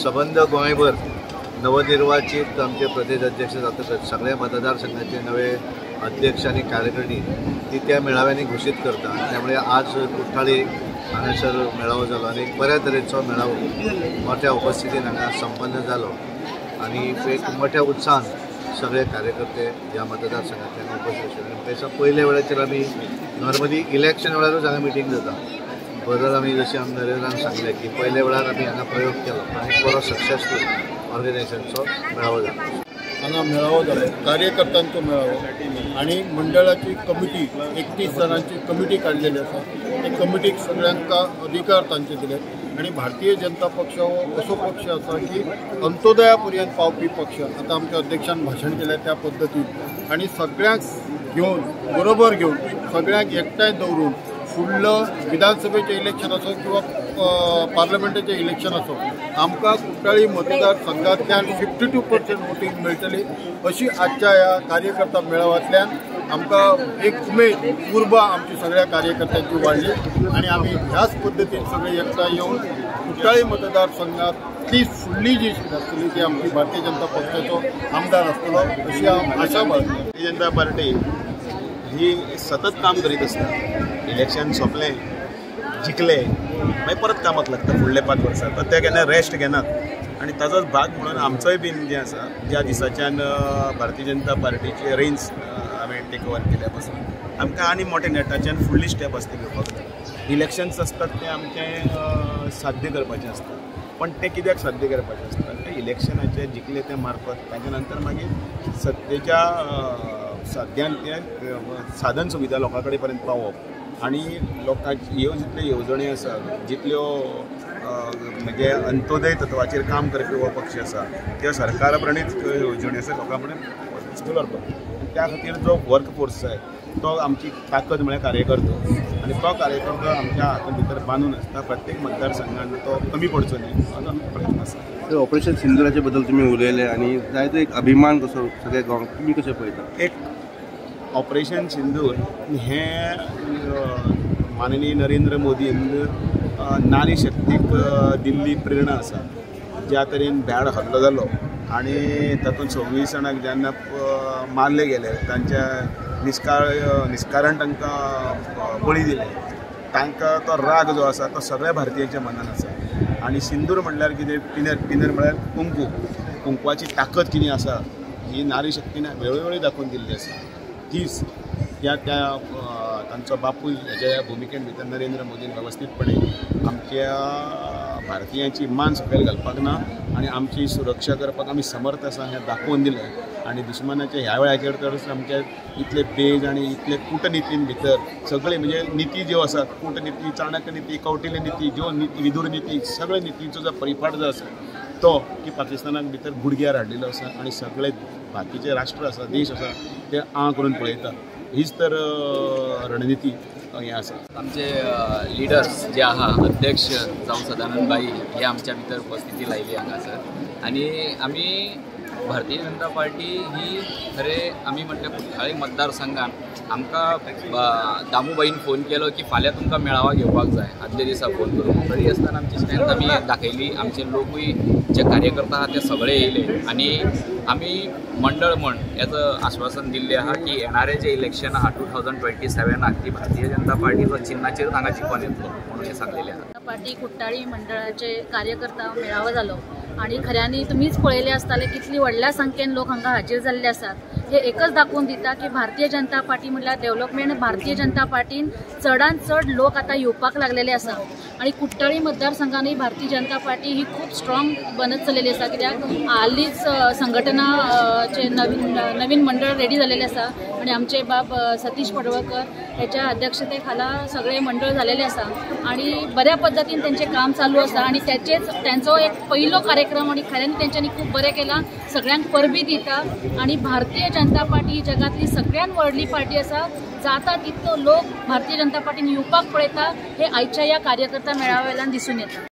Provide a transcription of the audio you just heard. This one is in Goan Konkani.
सबंद गोंयभर नवनिर्वाचित आमचे प्रदेश अध्यक्ष जातकच सगळ्या मतदारसंघाचे नवे अध्यक्ष आनी कार्यकारिणी ती त्या मेळाव्यांनी घोशीत करता। त्यामुळे आज कुठ्ठाळी हांगासर मेळावो जालो आनी एक बऱ्या तरेचो मेळावो मोठ्या उपस्थितीन हांगा संपन्न जालो आनी एक मोठ्या उत्साहान सगळे कार्यकर्ते ह्या मतदारसंघांतल्यान उपस्थित आशिल्ले। त्याच्या पयल्या वेळाचेर आमी नॉर्मली इलेक्शन वेळारूच हांगा मिटींग जाता, बदल आमी जशें आमी नरेंद्रान सांगलें की पयल्या वेळार आमी हांगा प्रयोग केलो आनी बरो सक्सेसफूल ऑर्गनायझेशनचो मेळावो जालो। हांगा मेळावो जालो, कार्यकर्त्यांचो मेळावो आनी मंडळाची कमिटी 31 जाणांची कमिटी काडलेली आसा। ते कमिटीक सगळ्यांक अधिकार तांचे दिले आनी भारतीय जनता पक्ष हो असो पक्ष आसा की अंत्योदया पर्यंत पावपी पक्ष। आतां आमच्या अध्यक्षान भाशण केलें त्या पद्दतीन आनी सगळ्यांक घेवन बरोबर घेवन सगळ्यांक एकठांय दवरून फुडलो विधानसभेचें इलेक्शन आसो किंवा पार्लमेंटाचें इलेक्शन आसो आमकां कुठ्ठाळी मतदारसंघांतल्यान 52% वोटींग मेळटली अशी आजच्या ह्या कार्यकर्ता मेळाव्यांतल्यान आमकां एक उमेद उर्बा आमची सगळ्या कार्यकर्त्यांची वाडली आनी आमी ह्याच पद्दतीन सगळे एकठांय येवन कुठ्ठाळी मतदारसंघांतली फुडली जी सीट आसतली ती आमची भारतीय जनता पक्षाचो आमदार आसतलो अशी हांव आशा बाळगता। भारतीय जनता पार्टी ही सतत काम करीत आसता। इलेक्शन सोंपलें, जिखले, मागीर परत कामाक लागता फुडले 5 वर्सां, तर ते केन्ना रेस्ट घेनात आनी ताजोच भाग म्हणून आमचोय बीन जें आसा ज्या दिसाच्यान भारतीय जनता पार्टीचे रेन्स हांवें टेक ओवर केल्या पासून आमकां आनी मोठ्या नेटाच्यान फुडली स्टेप आसता घेवपाक जाय। इलेक्शन्स आसतात ते आमचें साध्य करपाचें आसता, पण ते कित्याक साध्य करपाचें आसता ते इलेक्शनाचे जिखले ते मार्फत ताच्या नंतर मागीर सत्तेच्या साध्यान ते साधन सुविधा लोकां कडेन पर्यंत पावोवप आनी लोकांची ह्यो जितल्यो येवजण्यो आसा जितल्यो म्हणजे अंत्योदय तत्वाचेर काम करपी हो पक्ष आसा त्यो सरकार प्रणीत येवजण्यो आसा लोकां कडेन स्कूल व्हरपाक, त्या खातीर जो वर्क फोर्स जाय तो आमची ताकद म्हळ्यार कार्यकर्तो आनी तो कार्यकर्तो आमच्या हातान भितर बांदून आसता। प्रत्येक मतदारसंघान तो कमी पडचो न्ही असो आमचो प्रयत्न आसा। ऑपरेशन सिंदुराचे बद्दल तुमी उलयले आनी जायतो एक अभिमान कसो सगळ्या गांवाक तुमी कशें पळयता? एक ऑपरेशन सिंदूर हें माननीय नरेंद्र मोदीन नारी शक्तीक दिल्ली प्रेरणा आसा। ज्या तरेन भ्याड हल्लो जालो आनी तातूंत 26 जाणांक जेन्ना मारले गेले तांच्या निष्कारण तांकां बळी दिले, तांकां तो राग जो आसा तो सगळ्या भारतीयांच्या मनान आसा। आनी सिंदूर म्हणल्यार कितें, पिनेर, पिनेर म्हळ्यार कुंकू, कुंकवाची ताकद कितें आसा ही नारी शक्तीन वेळोवेळी दाखोवन दिल्ली आसा। तीच त्या त्या तांचो बापूय हेज्या भुमिकेन भितर नरेंद्र मोदीन वेवस्थीतपणे आमच्या भारतीयांची मान सकयल घालपाक ना आनी आमची सुरक्षा करपाक आमी समर्थ आसा हें दाखोवन दिलें। आनी दुस्मानाच्या ह्या वेळाचेर तर आमच्या इतले पेज आनी इतले कूटनितीन भितर सगळे म्हणजे निती ज्यो आसात, कूटनिती, चाणक्य निती, कौटिल्य निती, ज्यो निती, विदूर निती, सगळे नितीचो जो परिपाठ जो आसा तो की पाकिस्तानाक भितर गुडघ्यार हाडलेलो आसा आनी सगळे बाकीचे राष्ट्र आसा, देश आसा ते आं करून पळयता। हीच तर रणनिती हें आसा। आमचे लिडर्स जे आहा, अध्यक्ष जावं सदानंद भाई हे आमच्या भितर उपस्थिती लायली हांगासर आनी आमी भारतीय जनता पार्टी ही खरें आमी म्हटल्यार कुठ्ठाळी मतदारसंघान आमकां दामूबाईन फोन केलो की फाल्यां तुमकां मेळावा घेवपाक जाय, आदल्या दिसा फोन करून। तरी आसतना आमची स्ट्रेंथ आमी दाखयली, आमचे लोकूय जे कार्यकर्ता आहा ते सगळे येयले आनी आमी मंडळ म्हण हेजो आश्वासन दिल्लें आहा की येणारे जे इलेक्शन आहा 2027 ती भारतीय जनता पार्टीचो चिन्हाचेर हांगा जिखून येतलो म्हणून हें सांगलेलें आहा। पार्टी कुठ्ठाळी मंडळाचे कार्यकर्ता मेळावो जालो आनी खऱ्यांनी तुमीच पळयलें आसतलें कितली व्हडल्या संख्येन लोक हांगा हाजीर जाल्ले आसात। हे एकच दाखोवन दिता की भारतीय जनता पार्टी म्हळ्यार डेव्हलपमेंट भारतीय जनता पार्टीन चडान चड लोक आतां येवपाक लागलेले आसा आनी कुठ्ठाळी मतदारसंघानूय भारतीय जनता पार्टी ही खूब स्ट्रॉंग बनत चललेली आसा, कित्याक हालींच संघटनाचे नवीन नवीन मंडळ रेडी जालेलें आसा आनी आमचे बाब सतीश पडवळकर हेच्या अध्यक्षते खाला सगळे मंडळ जालेले आसा आनी बऱ्या पद्दतीन तेंचें काम चालू आसा आनी तेचेच तेंचो एक पयलो कार्यक्रम आनी खऱ्यांनी तेंच्यांनी खूब बरें केलां, सगळ्यांक परबी दिता आनी भारतीय जनता पार्टी जगांतली सगळ्यान व्हडली पार्टी आसा, जाता तितलो लोक भारतीय जनता पार्टीन येवपाक पळयता हे आयच्या ह्या कार्यकर्ता मेळाव्या वेल्यान दिसून येता।